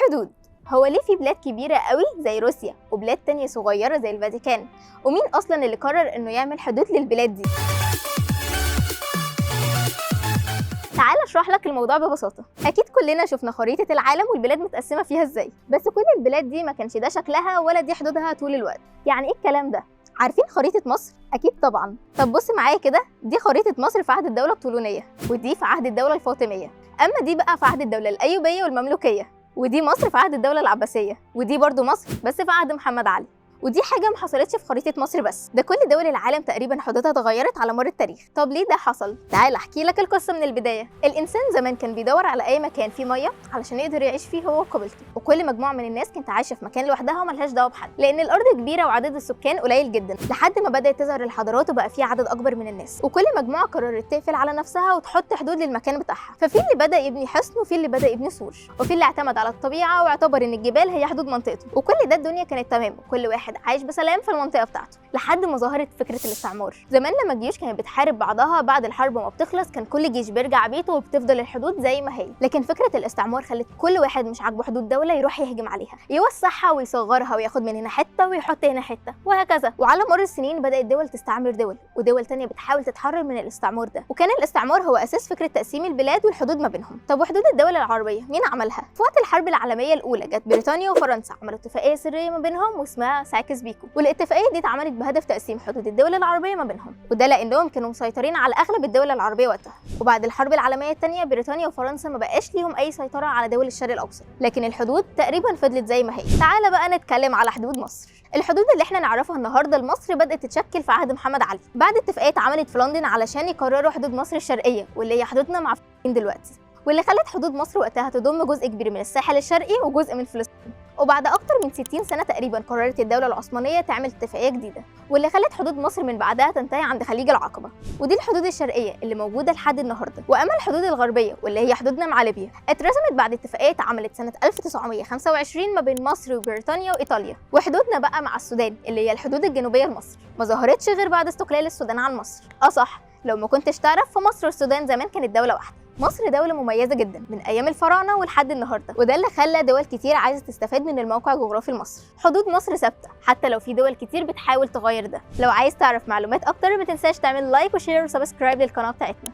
الحدود، هو ليه في بلاد كبيرة قوي زي روسيا وبلاد تانية صغيرة زي الفاتيكان؟ ومين أصلا اللي قرر إنه يعمل حدود للبلاد دي؟ تعال اشرح لك الموضوع ببساطة. أكيد كلنا شفنا خريطة العالم والبلاد متقسمة فيها ازاي، بس كل البلاد دي ما كانش ده شكلها ولا دي حدودها طول الوقت. يعني ايه الكلام ده؟ عارفين خريطة مصر؟ أكيد طبعا. طب بص معايا كده، دي خريطة مصر في عهد الدولة الطولونية، ودي في عهد الدولة الفاطمية، أما دي بقى في عهد الدولة الأيوبية والمملوكية، ودي مصر في عهد الدولة العباسية، ودي برضو مصر بس في عهد محمد علي. ودي حاجة ما حصلتش في خريطة مصر بس، ده كل دول العالم تقريبا حدودها اتغيرت على مر التاريخ. طب ليه ده حصل؟ تعال احكي لك القصة من البداية. الإنسان زمان كان بيدور على أي مكان فيه مية علشان يقدر يعيش فيه هو وقبيلته، وكل مجموعة من الناس كانت عايشة في مكان لوحدها وملهاش دعوة بحد، لأن الأرض كبيرة وعدد السكان قليل جدا، لحد ما بدأت تظهر الحضارات وبقى فيه عدد أكبر من الناس، وكل مجموعة قررت تقفل على نفسها وتحط حدود للمكان بتاعها. ففي اللي بدأ يبني حصن، وفي اللي بدأ يبني سور، وفي اللي اعتمد على الطبيعة واعتبر إن الجبال هي حدود منطقته. وكل ده الدنيا كانت تمام وكل واحد عايش بسلام في المنطقة بتاعته، لحد ما ظهرت فكرة الاستعمار. زمان لما الجيوش كانت بتحارب بعضها بعد الحرب ما بتخلص كان كل جيش بيرجع بيته وبتفضل الحدود زي ما هي، لكن فكرة الاستعمار خلت كل واحد مش عاجبه حدود دولة يروح يهجم عليها، يوسعها ويصغرها وياخد من هنا حتة ويحط هنا حتة وهكذا. وعلى مر السنين بدات دول تستعمر دول، ودول تانية بتحاول تتحرر من الاستعمار ده، وكان الاستعمار هو اساس فكرة تقسيم البلاد والحدود ما بينهم. طب وحدود الدول العربية مين عملها؟ في وقت الحرب العالمية الاولى جت بريطانيا وفرنسا عملوا اتفاقية سرية ما بينهم واسمها سايكس بيكو، والاتفاقيه دي اتعملت بهدف تقسيم حدود الدول العربية ما بينهم، وده لانهم كانوا مسيطرين على اغلب الدول العربية وقتها. وبعد الحرب العالمية الثانية بريطانيا وفرنسا ما بقاش ليهم اي سيطرة على دول الشرق الاوسط، لكن الحدود تقريبا فضلت زي ما هي. تعال بقى نتكلم على حدود مصر. الحدود اللي احنا نعرفها النهارده لمصر بدات تتشكل في عهد محمد علي، بعد اتفاقية اتعملت في لندن علشان يقرروا حدود مصر الشرقية واللي هي حدودنا مع فلسطين دلوقتي، واللي خلت حدود مصر وقتها تضم جزء كبير من الساحل الشرقي وجزء من فلسطين. وبعد أكتر من 60 سنة تقريبا قررت الدولة العثمانية تعمل اتفاقية جديدة، واللي خلت حدود مصر من بعدها تنتهي عند خليج العقبة، ودي الحدود الشرقية اللي موجودة لحد النهاردة. وأما الحدود الغربية واللي هي حدودنا مع ليبيا اترسمت بعد اتفاقية اتعملت سنة 1925 ما بين مصر وبريطانيا وإيطاليا. وحدودنا بقى مع السودان اللي هي الحدود الجنوبية لمصر ما ظهرتش غير بعد استقلال السودان عن مصر. أصح لو ما كنتش تعرف، فمصر والسودان زمان كانت دولة واحدة. مصر دولة مميزة جدا من أيام الفراعنة ولحد النهاردة، وده اللي خلى دول كتير عايزة تستفاد من الموقع الجغرافي لمصر. حدود مصر ثابتة حتى لو في دول كتير بتحاول تغير ده. لو عايز تعرف معلومات أكتر ما تنساش تعمل like و share و subscribe للقناة بتاعتنا.